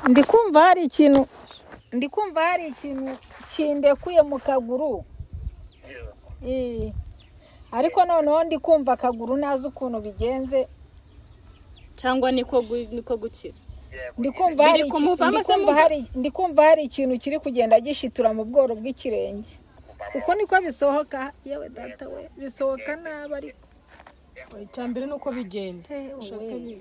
Ndi kumva hari ikintu, ndi kumva hari ikintu kindekuye mu kaguru. Eh, ariko noneho ndi kumva akaguru ntazi ukuntu bigenze. Cyangwa niko gukira. Ndi kumva hari Biri kumuvamo ndi se kumva muga? Ndi kumva hari ikintu kiri kugenda gishitura mu bworo bw'ikirenge, kuko niko bisohoka. Yewe data we, bisohoka nabi ariko. Icya mbere ni uko bigenda. Eh, Ushake we.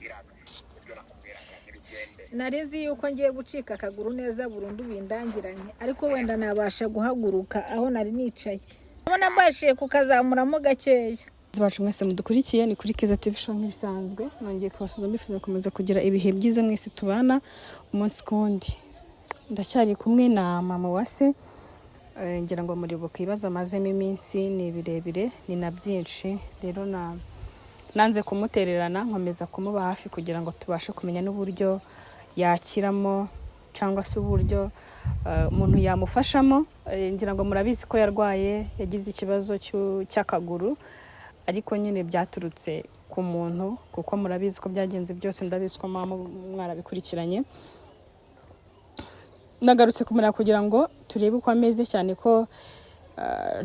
Nari nzi yuko ngiye gucika akaguru neza burundu bindangiranye, ariko wenda nabasha guhaguruka aho nari nicaye, ndabona mbashije kukazamuramo gakeya. Bacu mwese mudukurikiye, ni kuri Keza TV Show nk'ibisanzwe. Nongeye kubasuhuza, mbifuza gukomeza kugira ibihe byiza mwese tubana umunsi ku wundi. Ndacyari kumwe na mama Uwase. Ngira ngo muribuka ibibazo amazemo iminsi, ni birebire, ni na byinshi. Rero na nanze kumutererana, nkomeza kumuba hafi kugira ngo tubashe kumenya n'uburyo yakiramo cyangwa se uburyo umuntu yamufashamo. Ngira ngo murabizi ko yarwaye, yagize ikibazo cy'akaguru, ariko nyine byaturutse ku muntu, kuko murabizi ko byagenze byose. Ndabizi ko mama mwarabikurikiranye. Nagarutse kumureba kugira ngo turebe uko ameze, cyane ko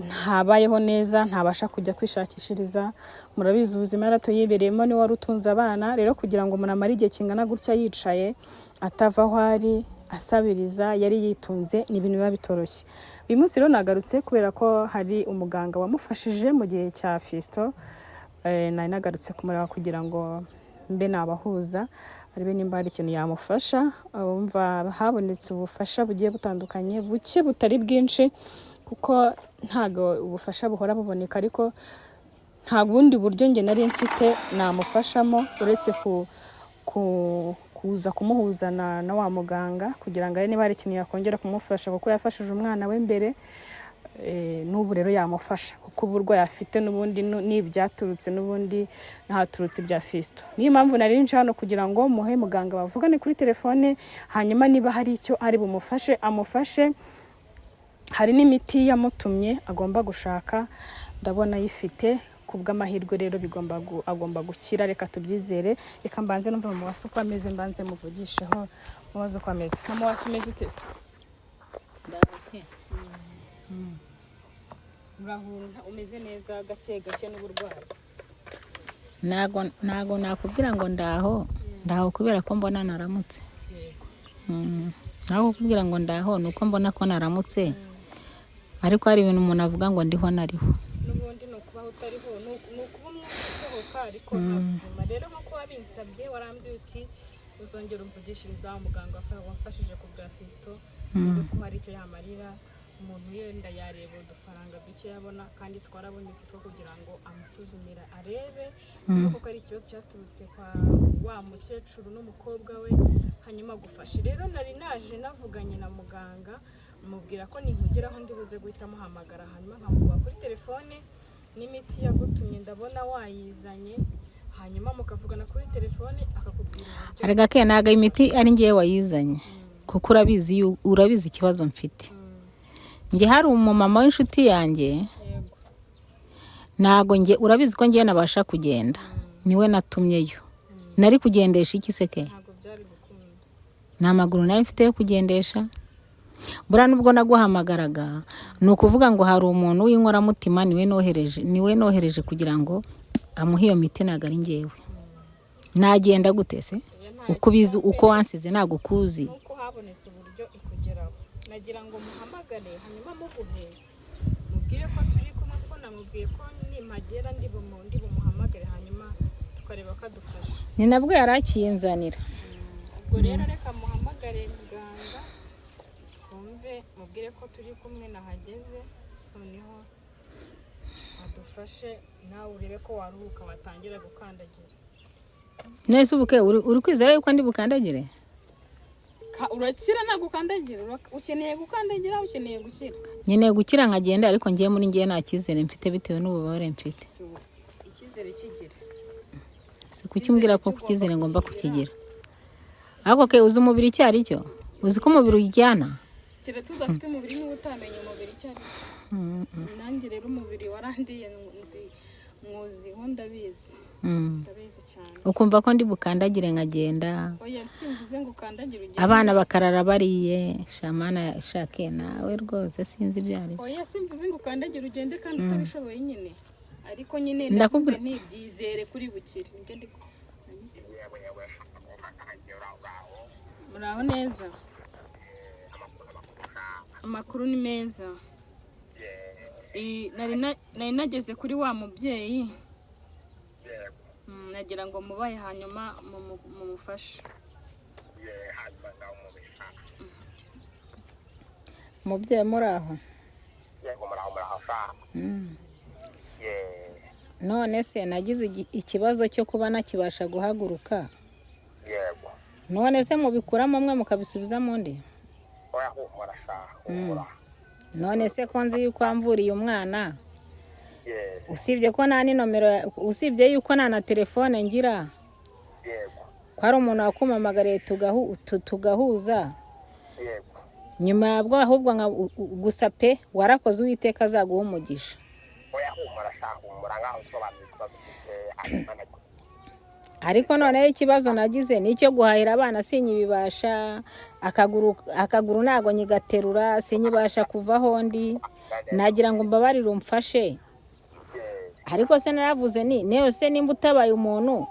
ntabayeho neza, ntabasha kujya kwishakishiriza. Murabizi ubuzima yaratuyibereyemo, niwe wari utunze abana. Rero kugira ngo umuntu amare igihe kingana gutya yicaye, atava aho ari, asabiriza, yari yitunze, ni ibintu biba bitoroshye. Uyu munsi rero nagarutse kubera ko hari umuganga wamufashije mu gihe cya Fiston. Nari nagarutse kumureba kugira ngo mbe nabahuza, arebe nimba hari ikintu yamufasha. Wumva habonetse ubufasha bugiye butandukanye, buke butari bwinshi, kuko ntago ubufasha buhora buboneka, ariko nta bundi buryo njye nari mfite namufashamo uretse kuza kumuhuza na wa muganga, kugira ngo arebe niba hari ikintu yakongera kumufasha, kuko yafashije umwana we mbere. N'ubu rero yamufasha, kuko uburwayi afite n'ubundi n'ibyaturutse n'ubundi haturutse ibya Fiston. Niyo mpamvu nari nje hano kugira ngo muhe muganga bavugane kuri telefone, hanyuma niba hari icyo ari bumufashe amufashe. Hari n'imiti yamutumye agomba gushaka, ndabona ayifite. Ku bw'amahirwe rero agomba gukira, reka tubyizere. Reka mbanze numve mama Uwase uko ameze, mbanze muvugisheho, mubaze uko ameze. Mama Uwase, umeze ute se? Urahura umeze neza gake gake n'uburwayi? Ntago nakubwira ngo ndaho, ndaho kubera ko mbona naramutse. Naho kukubwira ngo ndaho ni uko mbona ko naramutse, ariko hari ibintu umuntu avuga ngo ndiho nariho. N'ubundi ni ukubaho utariho, ni ukuba umwuka usohoka ariko nta buzima. Rero nk'uko wabinsabye, warambwiye uti uzongera umvugishirize wa muganga wamfashije ku bwa Fiston, ko hari icyo yamarira umuntu, yenda yareba udufaranga duke yabona, kandi twarabonetse, two kugira ngo amusuzumire, arebe niba koko ari ikibazo cyaturutse kwa wa mukecuru n'umukobwa we, hanyuma agufashe. Rero nari naje navuganye na muganga, mubwira ko ninkugeraho ndi buze guhita muhamagara, hanyuma nkamuguha kuri telefone n'imiti yagutumye, ndabona wayizanye, hanyuma mukavugana kuri telefone akakubwira uburyo. Arega ke, ntabwo imiti ari ngewe wayizanye, kuko urabizi urabizi ikibazo mfite. Njye hari umumama w'inshuti yanjye. Ntabwo njye, urabizi ko ngewe nabasha kugenda, niwe natumyeyo. Nari kugendesha iki se ke? Ntabwo byari gukunda. Nta maguru nari mfite yo kugendesha. Buriya nubwo naguhamagaraga, ni ukuvuga ngo hari umuntu w'inkoramutima, niwe nohereje kugira ngo amuhe iyo miti, ntabwo ari ngewe. Nagenda gute se? Uko ubizi, uko wansize, ntabwo ukuzi. Nuko habonetse uburyo ikugeraho, nagira ngo muhamagare, hanyuma muguhe, mubwire ko turi kumwe, kuko namubwiye ko nimpagera ndi bumuhamagare, hanyuma tukareba ko adufasha. Ni nabwo yari akinzanira. Ubwo rero reka muhamagare muganga, twumve, mubwire ko turi kumwe nahageze, noneho adufashe, nawe urebe ko waruhuka, watangira gukandagira. Nese ubu ke uri kwizera yuko ndi bukandagire? Urakira, ntabwo ukandagira. Ukeneye gukandagira, ukeneye gukira. Nkeneye gukira nkagenda, ariko ngiye muri ngiye nta cyizere mfite bitewe n'ububabare mfite. Si icyizere kigira. Si kuki umbwira ko ku cyizere ngomba kukigira? Ariko ke, uzi umubiri icyo ari cyo? Uzi ko umubiri ujyana? Keretse udafite umubiri niba utamenya umubiri icyo ari cyo. Nanjye rero umubiri warandiye, nzi mwuziho, ndabizi. Ndabizi cyane. Ukumva ko ndi bukandagire nkagenda? Oya, simvuze ngo ukandagire ugende. Abana bakarara bariye. Shamana shake nawe rwose, sinzi ibyo ari byo. Oya, simvuze ngo ukandagire ugende kandi utabishoboye nyine, ariko nyine ndavuze ntibyizere kuri bukire, nibyo ndi. Muraho neza, amakuru ni meza. Nari nageze kuri wa mubyeyi. Nagira ngo mubaye hanyuma mumufashe. Umubyeyi, muri aho? Yego, muraho, muraho sa. None se nagize ikibazo cyo kuba nakibasha guhaguruka. Yego. None se mubikuramo mwe mukabisubizamo undi? Oya, humura sa, humura. None se ko nzi yuko wamvuriye umwana, usibye ko nta n'inomero usibye yuko nta na telefone ngira, ko hari umuntu wakumamagariye tugahuza, nyuma yabwo ahubwo gusa pe, warakoze, Uwiteka azaguha umugisha. Oya, humura sa, humura, ngaho usobanura ikibazo ufite hanyuma Ariko noneho ikibazo nagize ni icyo guhahira abana, sinyibibasha. Akaguru ntago nyigaterura, sinyibasha kuva aho ndi. Nagira ngo mbabarire umfashe. Ariko se naravuze ni niyo se nimba utabaye umuntu,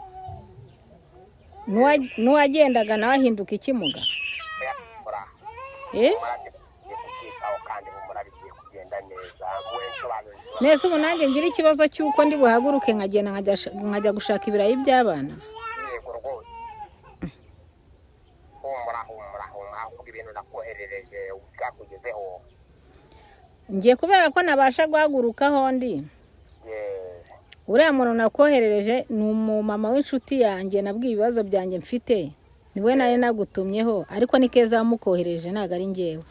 n'uwagendaga nawe ahinduka ikimuga. Oya, humura. Eh? Humura, bigiye kubyitaho kandi humura, bigiye kugenda neza, wowe nsobanura ikibazo. Nese ubu nanjye ngira ikibazo cy'uko ndi buhaguruke nkagenda nkajya gushaka ibirayi by'abana? Yego rwose, humura, humura, humura, ahubwo ibintu nakoherereje byakugezeho? Ngiye kubera ko nabasha guhaguruka aho ndi. Uriya muntu nakoherereje ni umumama w'inshuti yanjye, nabwiye ibibazo byanjye mfite, niwe nari nagutumyeho, ariko ni keza wamukoherereje, ntabwo ari njyewe.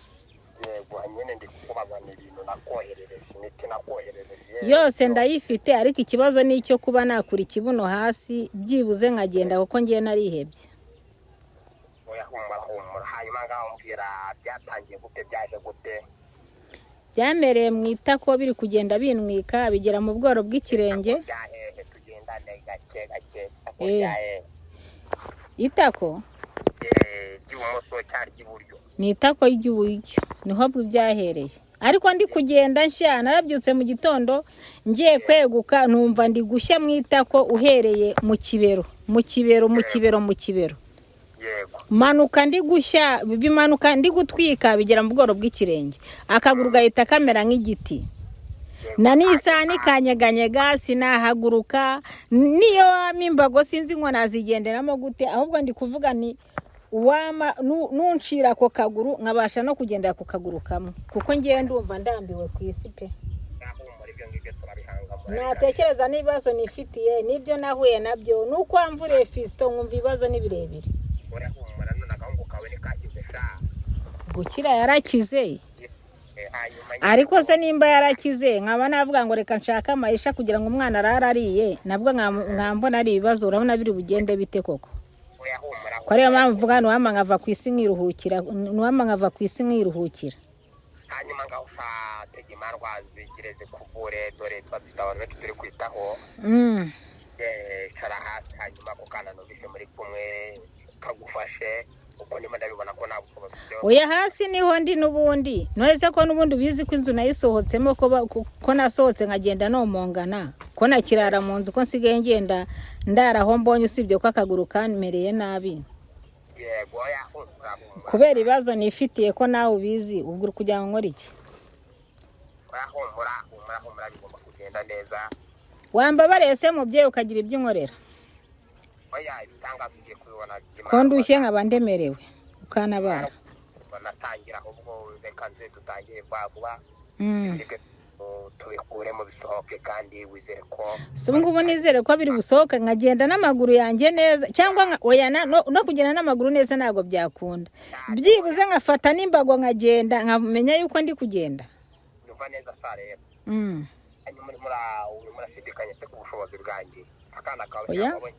Yego nyine, ndi kukubaza ni ibintu nakoherereje, imiti nakoherereje. Yose ndayifite, ariko ikibazo ni icyo kuba nakura ikibuno hasi byibuze nkagenda, kuko ngiye narihebye. Oya, humura, humura. Hanyuma ngaho mbwira, byatangiye gute, byaje gute? Byamereye mu itako, biri kugenda bintwika, bigera mu bworo bw'ikirenge. Byahehe? Tugendane gake gake, ako byahehe? Itako. Ry'ibumoso cyangwa ry'iburyo? Ni itako ry'iburyo niho byahereye, ariko ndi kugenda nshya. Narabyutse mu gitondo ngiye kweguka, numva ndi gushya mu itako, uhereye mu kibero, mu kibero, mu kibero, mu kibero. Manuka ndi gushya, bimanuka ndi gutwika, bigera mu bworo bw'ikirenge, akaguru gahita kamera nk'igiti, na n'isaha nikanyeganyega, sinahaguruka. Niyo wama imbago sinzi ngo nazigenderamo gute. Ahubwo ndi kuvuga ni wama nuncira ako kaguru nkabasha no kugendera ku kaguru kamwe, kuko ngewe ndumva ndambiwe ku isi pe. Humura, ibyo ngibyo turabihangamura. Natekereza n'ibibazo nifitiye n'ibyo nahuye nabyo, nuko wamvuriye Fisito, nkumva ibibazo ni birebire. Oya, humura. None agahungu kawe nikakize sha? Gukira yarakize. Hanyuma Ariko se nimba yarakize, nkaba navuga ngo reka nshake amayisha kugira ngo umwana arare ariye, nabwo nkambona ari ibibazo. Urabona biri bugende bite koko? Oya, humura. Ko ariyo mpamvu mvuga nuwama nkava ku isi nkiruhukira, nuwama nkava ku isi nkiruhukira. Hanyuma ngaho ufate imandwa zigire zikuvure, dore tuba dufite abantu benshi turi kwitaho. Icara hasi, hanyuma ako kana numvise muri kumwe kagufashe, uko ndimo ndabibona ko nta bushobozi ufite. Oya, hasi niho ndi n'ubundi. None ko n'ubundi ubizi ko inzu nayisohotsemo, ko nasohotse nkagenda nomongana, ko nakirara mu nzu, ko nsigaye ngenda ndara aho mbonye, usibye ko akaguru kamereye nabi. Yego, oya, humura, humura. Kubera ibibazo nifitiye, ko nawe ubizi, ubwo uri kugira ngo nkore iki? Oya, humura, humura, humura, bigomba kugenda neza. Wambabariye se mubyeyi, ukagira ibyo unkorera? Oya, ibitangaza ugiye kubibona. Ko ndushye nkaba ndemerewe, ukanabara. Banatangira, ahubwo reka nze dutangire vuba vuba. Ibyo tubikuremo bisohoke, kandi wizere ko Si ubu ngubu nizere ko biri busohoke nkagenda n'amaguru yanjye neza, cyangwa oya, no kugenda n'amaguru neza ntabwo byakunda, byibuze nkafata n'imbago nkagenda, nkamenya yuko ndi kugenda. Nyumva neza sa rero. Hanyuma urimo urashidikanya se ku bushobozi bwanjye, akana kawe? Oya. Ntabwo wabonye?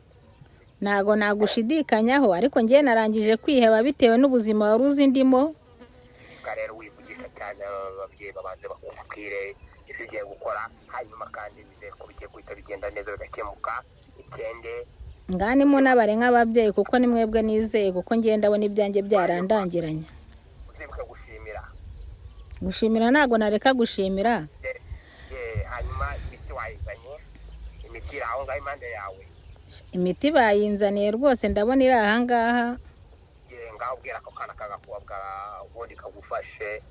Ntago nagushidikanyaho, ariko ngewe narangije kwiheba bitewe n'ubuzima wari uzi ndimo. Reka rero wivugisha cyane, ababyeyi babanze bakubwire ibyo ugiye gukora, hanyuma kandi wizere ko bigiye guhita bigenda neza bigakemuka. Bigende. Ngani munabare nk'ababyeyi, kuko ni mwebwe nizeye, kuko ngenda ndabona ibyanjye byarandangiranye. Uzibuke gushimira. Gushimira ntabwo nareka gushimira. Hanyuma imiti wayizanye? Imiti iri aho ngaho impande yawe? Imiti bayinzaniye rwose, ndabona iri ahangaha. Ngaho ubwira ako kana k'agakobwa ubundi kagufashe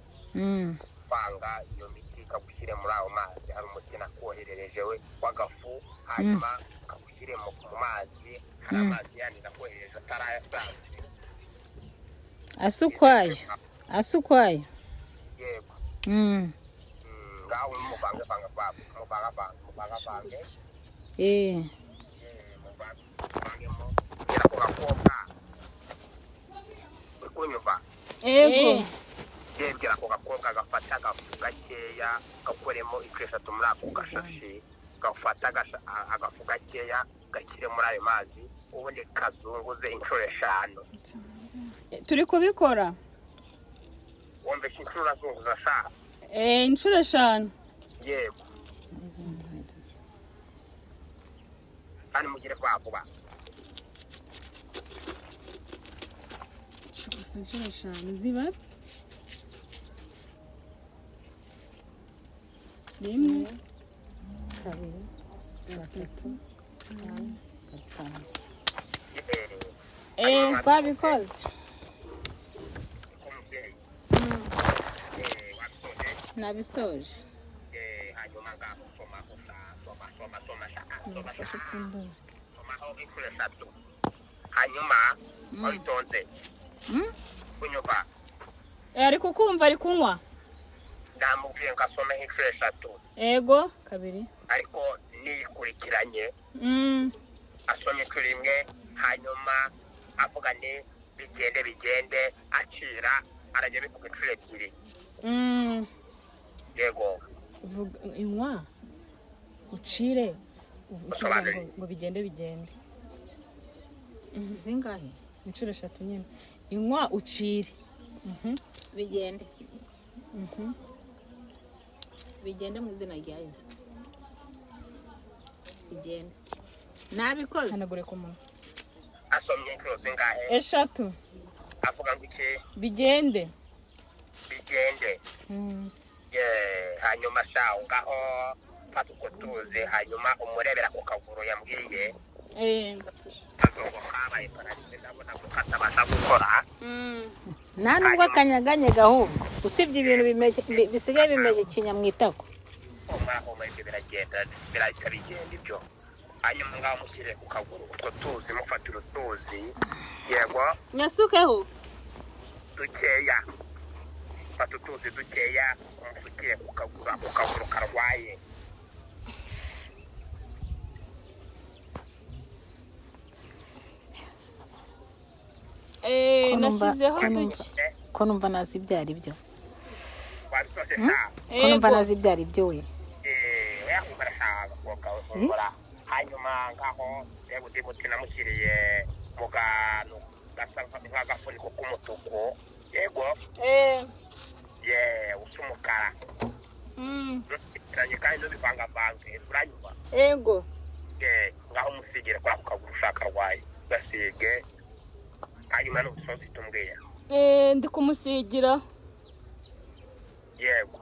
kwanga iyo miti, kagushyire muri ayo mazi. Hari umuti nakoherereje we w'agafu, hanyuma kagushyire mu mazi. Hari amazi yandi nakoherereje atari ayasanzwe. Asukwayo, asukwayo. Yego. Ngaho muvange muvangavange muvangavange. Muvangemo. Bwira ako gakobwa, uri kunyumva? Ego. Yebwira ako gakobwa gafata agafu gakeya, gakoremo inshuro eshatu muri ako gashashi. Gafata agafu gakeya, gashyire muri ayo mazi, ubundi kazunguze inshuro 5. Turi kubikora. Wumvishe inshuro urazunguza sha? Inshuro 5. Yego, kandi mugire kwa vuba. Gusa inshuro 5 ziba 1, 2, 3, 4, 5. Twabikoze. Umubyeyi, wabisoje? Nabisoje. Hanyuma ngaho soma gusa, soma, soma, soma sha, soma sha, somaho inshuro 3, hanyuma wabitonze kunyumva? Ari kukumva, ari kunywa. Ndamubwiye ngo asomeho inshuro 3. Ego. 2. Ariko niyikurikiranye. Asomye inshuro 1, hanyuma avuga ni bigende bigende, acira, arajya bivuga inshuro 2. Yego. Vuga inywa ucire uvuga Usobanure. ngo bigende bigende. Zingahe? Inshuro 3 nyine, inywa ucire. Bigende bigende mu izina rya Yesu, bigende, nabikoze. Hanagure ku munwa. Asomye inshuro zingahe? 3. Avuga ngo iki? Bigende. Bigende. Ye, hanyuma sha, ngaho fata utwo tuzi, hanyuma umurebera ku kaguru yambwiye. Akaguru kabaye paralysé, ndabona ko katabasha gukora. Nta nubwo akanyaganyega, ahubwo usibye ibintu bisigaye bimeze ikinyamwitako. Homa homa, ibyo biragenda, birahita bigenda ibyo. Hanyuma ngaho mushyire ku kaguru utwo tuzi, mufatira utuzi, yego. Nyasukeho. Dukeya, fata utuzi dukeya umusukire ku kaguru, ako kaguru karwaye. Ko numva- Nashyizeho ko numva- duke. Ko numva nazi ibyo ari byo. Wabisoje sha? Ko numva nazi ibyo ari byo we. Oya, sha, agakobwa we, humura. Hanyuma ngaho reba undi muti namushyiriye mu kantu gasa nk'agafuniko k'umutuku, yego. Ye, usa umukara. Ntubitiranye kandi ntubivangavange, uranyumva? Ego. Ye, ngaho umusigire kuri ako kaguru ushaka arwaye, gasige, hanyuma n'ubusozi tumbwira. Ndi kumusigira. Yego.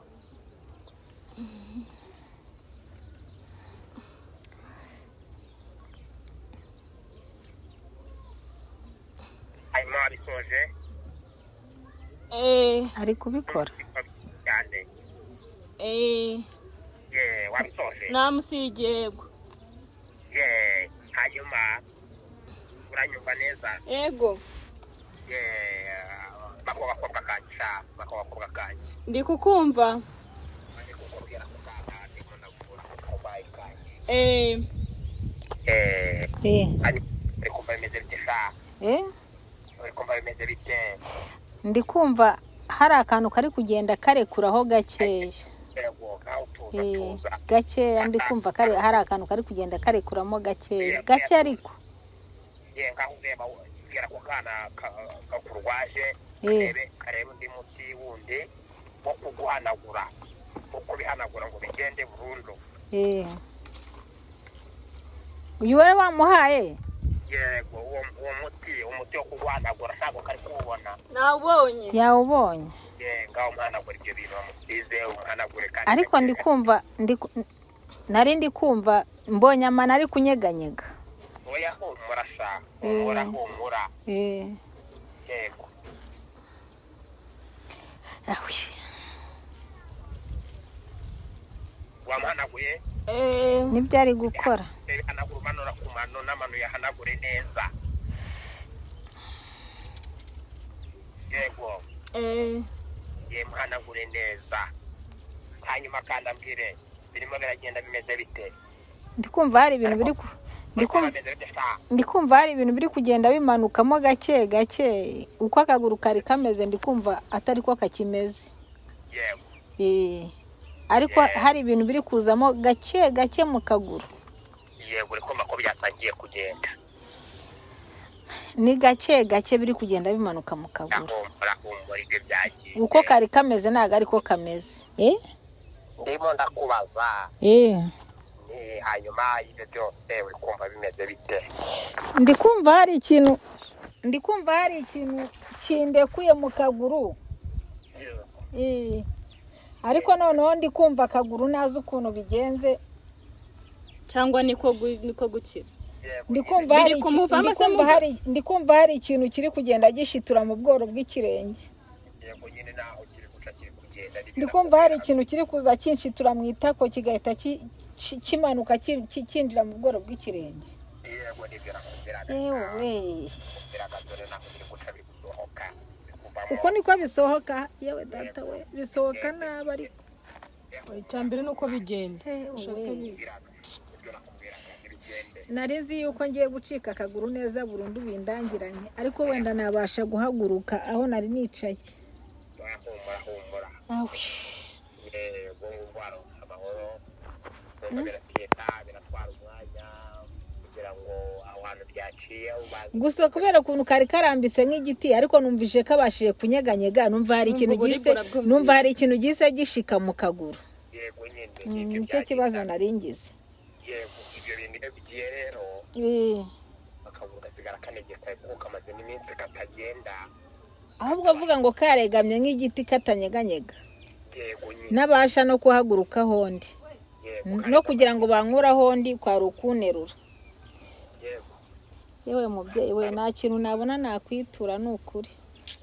Hanyuma wabisoje? Ari kubikora. Cyane. Ye, wabisoje? Namusigiye, yego. Ye, hanyuma uranyumva neza? Ego. Ye, bako bakobwa kanjye sha, bako bakobwa kanjye. Ndi kukumva. Bari kukubwira ko kana ndimo ndavura ku karwayi kanjye. Hanyuma uri kumva bimeze bite sha? Uri kumva bimeze bite? Ndi kumva hari akantu kari kugenda karekuraho gakeya. Yego, ngaho tuza. Tuza. Gakeya, ndi kumva hari akantu kari kugenda karekuramo gakeya gake ariko. Ye, ngaho ureba, bwira ko kana kakurwaje karebe, karebe undi muti wundi wo kuguhanagura, wo kubihanagura ngo bigende burundu. Uyu wari wamuhaye? Yego, uwo muti, umuti wo kuguhanagura ntabwo kari kuwubona. Nawubonye. Yawubonye. Ye, ngaho umuhanagura ibyo bintu wamusize, umuhanagure kandi Ariko gake ndi gake. kumva nari ndi kumva mbonye amano ari kunyeganyega. Oya, humura sha, humura, humura. Yego. Awi. Wamuhanaguye? Eh. Nibyo ari gukora. Hanagura umanura ku mano, n'amano yahanagure neza. Yego. Ye, muhanagure neza, hanyuma kandi ambwire birimo biragenda bimeze bite. Ndi kumva hari ibintu biri Bimeze bite sha? Ndi kumva hari ibintu biri kugenda bimanukamo gake gake. Uko akaguru kari kameze, ndi kumva atari ko kakimeze. Yego. Ariko hari ibintu biri kuzamo gake gake mu kaguru. Yego, uri kumva ko byatangiye kugenda. Ni gake gake biri kugenda bimanuka mu kaguru. Humura, humura, ibyo byagiye. Uko kari kameze ntabwo ariko kameze. Ndimo ndakubaza ni hanyuma y'ibyo byose uri kumva bimeze bite? Ndi kumva hari ikintu, ndi kumva hari ikintu kindekuye mu kaguru. Ariko noneho ndi kumva akaguru nazi ukuntu bigenze. Cyangwa niko niko gukira. Ndi kumva hari Biri kumuvamo ndi se kumva muga? ndi kumva hari ikintu kiri kugenda gishitura mu bworo bw'ikirenge. Yego nyine, naho kiri guca kiri kugenda. Ndi kumva hari ikintu kiri kuza kinshitura mu itako, kigahita kimanuka kinjira mu bworo bw'ikirenge. Yego, nibyo nakubwiraga. Yewe. Nakubwiraga, dore naho kiri guca, biri gusohoka, biri kuvamo. Uko niko bisohoka? Yewe data we, bisohoka nabi ariko. Icya mbere ni uko bigenda. Yewe. Nakubwiraga, nibyo nakubwiraga, ntibigende. Nari nzi yuko ngiye gucika akaguru neza burundu bindangiranye, ariko wenda nabasha guhaguruka aho nari nicaye. Oya, humura, humura. Awe. Yego, ngubwo waronse amahoro. Numva biratinda, biratwara umwanya kugira ngo aho hantu byaciye ubanze. Gusa kubera ukuntu kari karambitse nk'igiti, ariko numvise kabashije kunyeganyega, numva hari ikintu Numva gise uburibwe urabwumvise. Numva hari ikintu gise gishika mu kaguru. Yego nyine, nibyo. Nicyo kibazo Byagendaga. nari ngize. Yego, ibyo bintu iyo bigiye rero, akaguru gasigara kanegekaye kuko kamaze n'iminsi katagenda. Ahubwo avuga ngo karegamye nk'igiti katanyeganyega. Yego nyine. Nabasha no kuhaguruka hondi. Yego. No kugira ngo bankure ahondi kwari ukunterura. Yego. Yewe mubyeyi we, nta kintu nabona nakwitura, ni ukuri.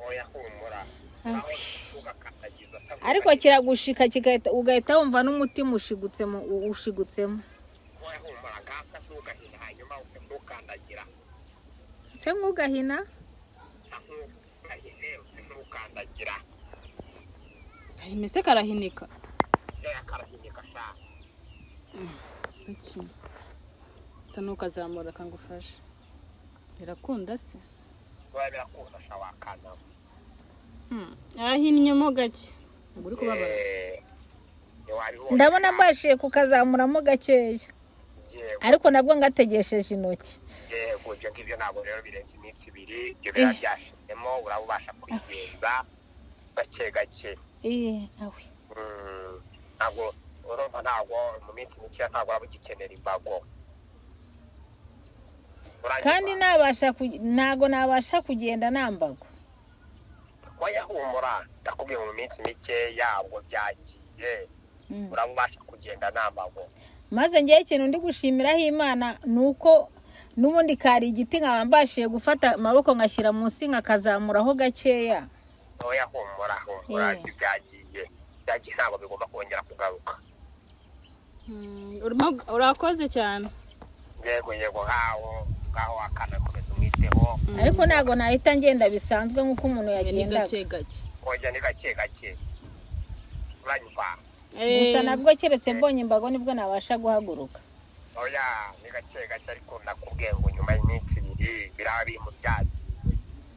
Oya, humura, aho ugakandagiza asa. Ariko kiragushika kigahita, ugahita wumva n'umutima ushigutsemo, ushigutsemo. Oya, humura, ngasa ntugahina, hanyuma use ntukandagira. Se nk'ugahina? Ntugahine, use ntukandagira. Kahimese karahinika. Ya, karahinika sha. Iki sa nukazamura kangufasha, birakunda se? Oya, birakunda sha, wakana. Ahinnyemo gake, ntabwo uri kubabara. Ntiwabibonye? Ndabona mbashije kukazamuramo gakeya. Yego. Ariko nabwo ngategesheje intoki. Yego, ibyo ngibyo ntabwo rero birenze iminsi 2, ibyo biba byashizemo, uraba ubasha kwigenza gake gake. Awe. Ntabwo urumva, ntabwo mu minsi mikeya ntabwo waba ugikenera imbago. Uranyumva? Kandi nabasha ntago nabasha kugenda nta mbago. Oya, humura, ndakubwiye mu minsi mikeya ubwo byagiye, uraba ubasha kugenda nta mbago. Maze ngewe ikintu ndi gushimiraho Imana ni uko n'ubundi kari igiti, nkaba mbashije gufata amaboko ngashyira munsi nkakazamuraho gakeya. Oya, humura, humura. Ibyo byagiye, byagiye, ntabwo bigomba kongera kugaruka. Urakoze cyane. Yego yego, ngaho ngaho, akana komeza umwiteho. Ariko ntabwo nahita ngenda bisanzwe nk'uko umuntu Ni yagendaga. gake gake. Oya, ni gake gake, uranyumva? Gusa nabwo keretse mbonye imbago nibwo nabasha guhaguruka. Oya, ni gake gake, ariko nakubwiye ngo nyuma y'iminsi 2 biraba biri mu byagiye,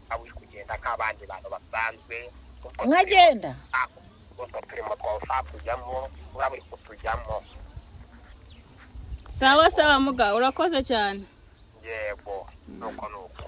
aho uri kugenda nk'abandi bantu basanzwe. Utwo Nkagenda. Utwo turimo twawushaka kujyamo, uraba uri kutujyamo. Sawa sawa muga, urakoze cyane. Yego, nuko nuko.